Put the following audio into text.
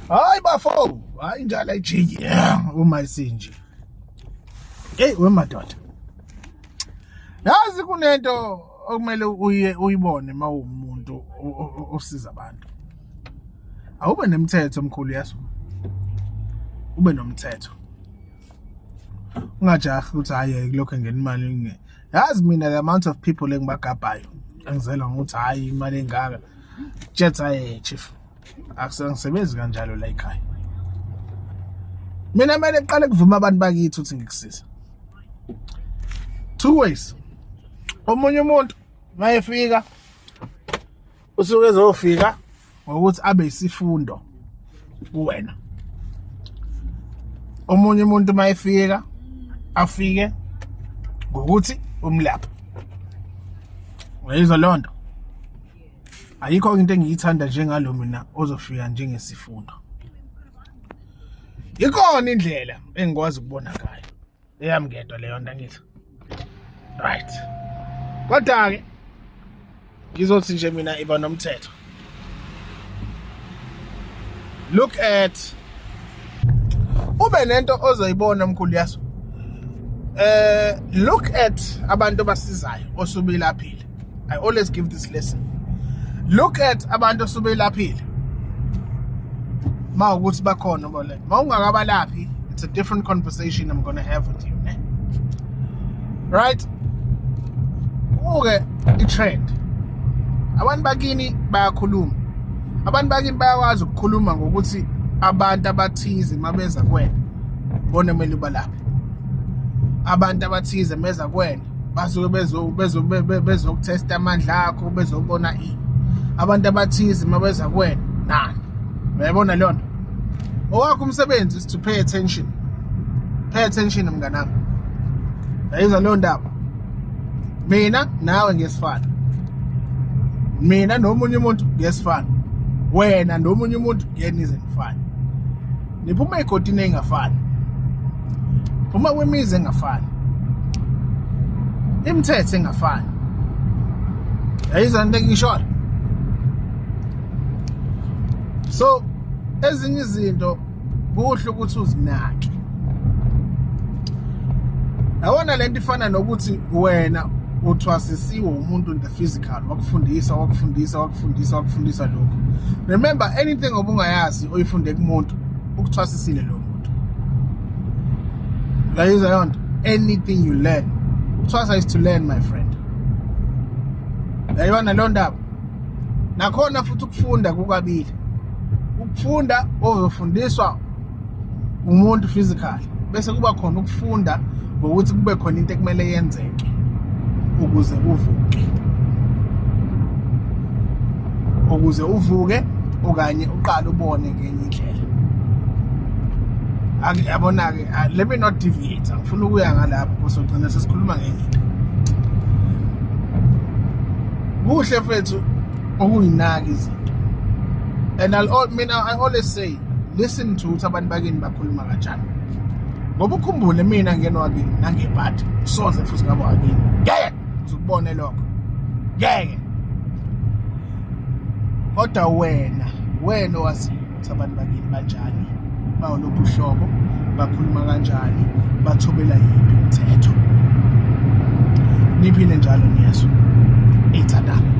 Hayi bafo, hayi njalo ayijiki uma isinje. Hey wemadoda. Yazi kunento okumele uye uyibone mawumuntu osiza abantu. Awube nemithetho omkhulu yaso. Ube nomthetho. Ungajahi ukuthi hayi kulokho ngena imali. Yazi mina the amount of people engibagabhayo engizela ngokuthi hayi imali engaka. Jet hayi chief. Akusengisebenzi kanjalo la ekhaya. Mina kumele kuqale kuvuma abantu bakithi ukuthi ngikusiza. Two ways. Omunye umuntu mayefika usuke ezofika ngokuthi abe isifundo kuwena. Omunye umuntu mayefika afike ngokuthi umlapha. Uyayizwa leyo nto? Ayikho into engiyithanda njengalo mina ozofika njengesifundo. Ikhona indlela engikwazi ukubona ngayo. Eyami ngedwa leyo nto angithi. Right. Kodwa ke ngizothi nje mina iba nomthetho. Look at ube nento ozoyibona mkhulu yaso. Look at abantu abasizayo osubelaphile. I always give this lesson. Look at abantu osubelaphile. Ma ukuthi bakhona bole. Ma ungakabalaphi, it's a different conversation I'm going to have with you, ne? Right? Uke i-trend. Abantu bakini bayakhuluma. Abantu bakini bayakwazi ukukhuluma ngokuthi abantu abathize mabeza kuwena bona kumele ubalaphe. Abantu abathize meza kuwena basuke bezo bezo bezokuthesta amandla akho bezobona ini abantu abathize mabeza kuwena nani uyayibona leyo nto owakho umsebenzi is to pay attention, pay attention mnganami. Yayizwa leyo ndaba? Mina nawe ngesifana, mina nomunye umuntu ngesifana, wena nomunye umuntu ngeke nize nifane. Niphuma egodini engafani, phuma kwemizi engafani, imithetho engafani. Yayizwa into engishoyo? So ezinye izinto kuhle ukuthi uzinake. Yabona lento ifana nokuthi wena uthwasisiwe umuntu in the physical, wakufundisa wakufundisa wakufundisa wakufundisa lokho. Remember, anything obungayazi oyifunde kumuntu ukuthwasisile lo muntu. Uyayizwa leyo nto? Anything you learn, ukuthwasa is to learn, my friend. Uyayibona leyo ndaba? Nakhona futhi ukufunda kukabili. Ukufunda ozofundiswa umuntu physical, bese kuba khona ukufunda ngokuthi kube khona into ekumele yenzeke ukuze uvuke, ukuze uvuke okanye uqale ubone ngenye indlela. Yabona-ke, let me not deviate, angifuni ukuya ngalapho because ugcina sesikhuluma ngenye into. Kuhle mfethu ukuyinaka izinto, and I'll, mina I always say, listen to ukuthi abantu bakini bakhuluma kanjani, ngoba ukhumbule mina ngeno wakini nangebhadi soze futhi ngabe wakini ngeke uzukubone lokho, ngeke. Kodwa wena owaziyo ukuthi abantu bakini banjani, bawuluphi uhlobo, bakhuluma kanjani, bathobela yiphi imithetho. Niphile njalo, niyezwa? Ithandana.